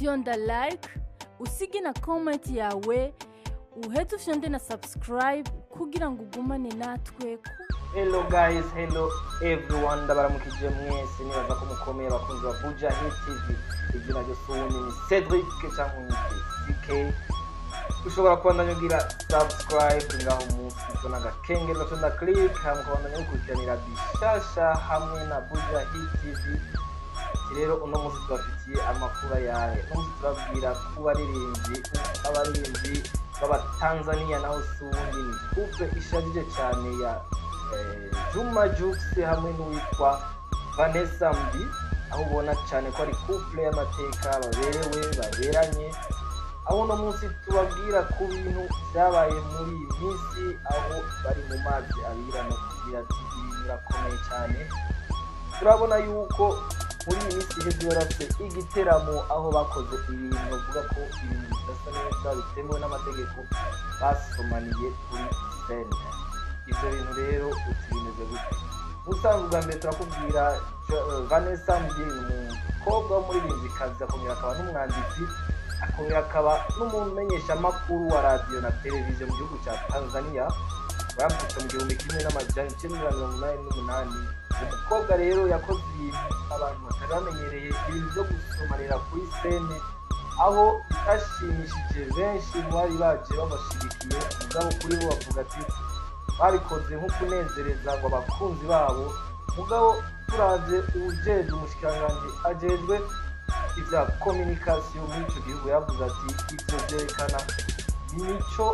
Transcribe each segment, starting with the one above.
Fyonda like, usige na comment yawe, uheze ufyonde na subscribe kugira ngo ugumane natwe ku Hello guys, hello everyone, ndabaramukije mwese. Nibaza ko mukomeye, abakunzi ba Buja Hit TV. Izina ryo suwundi ni Cedric cyangwa unyite CK. Ushobora kubandanya ugira subscribe ngaho munsi, tubona agakengeri gafite click, hama ukabandanya gukurikiranira bishasha hamwe na Buja Hit TV. Ati rero uno munsi tubafitiye amakuru ayahe? Uno munsi turabwira ku baririmbyi, abaririmbyi b'Abatanzania, naho si uwundi ni couple ishajije cyane ya Juma Jux hamwe n'uwitwa Vanessa Mdee, aho ubona cyane ko ari couple y'amateka, baberewe, baberanye. Aho uno munsi tubabwira ku bintu byabaye muri iyi minsi, aho bari mu mazi abira no kugira ati ibintu birakomeye cyane. Turabona yuko muri iyi minsi iheze bari igiteramo aho bakoze ibintu bavuga ko ibintu bidasa neza, bitemewe n'amategeko, basomaniye kuri scène. Ibyo bintu rero uti bimeze gute? Ubusanzwe bwa mbere turakubwira Vanessa Mdee ni umukobwa w'umuririmbyikazi, akongera akaba n'umwanditsi, akongera akaba n'umumenyeshamakuru wa radiyo na televiziyo mu gihugu cya Tanzania. Bavutse mu 1988. Umukobwa rero yakoze ibintu abantu batari bamenyereye, ibintu byo gusomanira kuri scène, aho bitashimishije benshi mu bari baje babashigikiye. Mugabo kuri bo bavuga ati babikoze nko kunezereza ngo abakunzi babo. Mugabo turavye uwujejwe, umushikiranganji ajejwe ivya communication muri ico gihugu, yavuze ati ivyo vyerekana imico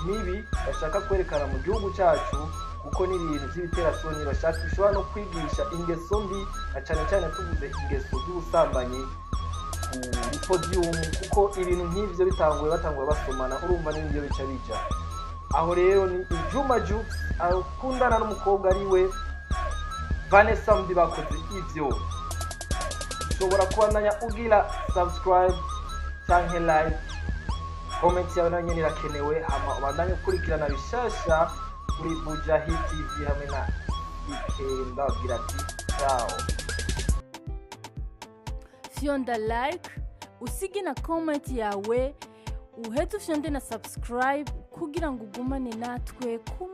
mibi bashaka kwerekana mu gihugu cyacu, kuko ni ibintu by'ibiterasoni bashaka, bishobora no kwigisha ingeso mbi, na cyane cyane tuvuze ingeso z'ubusambanyi kuri podium, kuko ibintu nk'ivyo bitanguye, batanguye basomana, urumva n'ibyo bica bija. Aho rero ni Juma Jux akundana n'umukobwa ari we Vanessa Mdee, bakoze ivyo. Ushobora kubandanya ugira subscribe canke like, comment yawe nayo nyene irakenewe, hama ubandanye ukurikirana bishasha kuri Buja Hit TV hamwe na IK. Ndababwira ati ciao. Fyonda like, usige na comment yawe, uheze ufyonde na subscribe kugira ngo ugumane natwe ku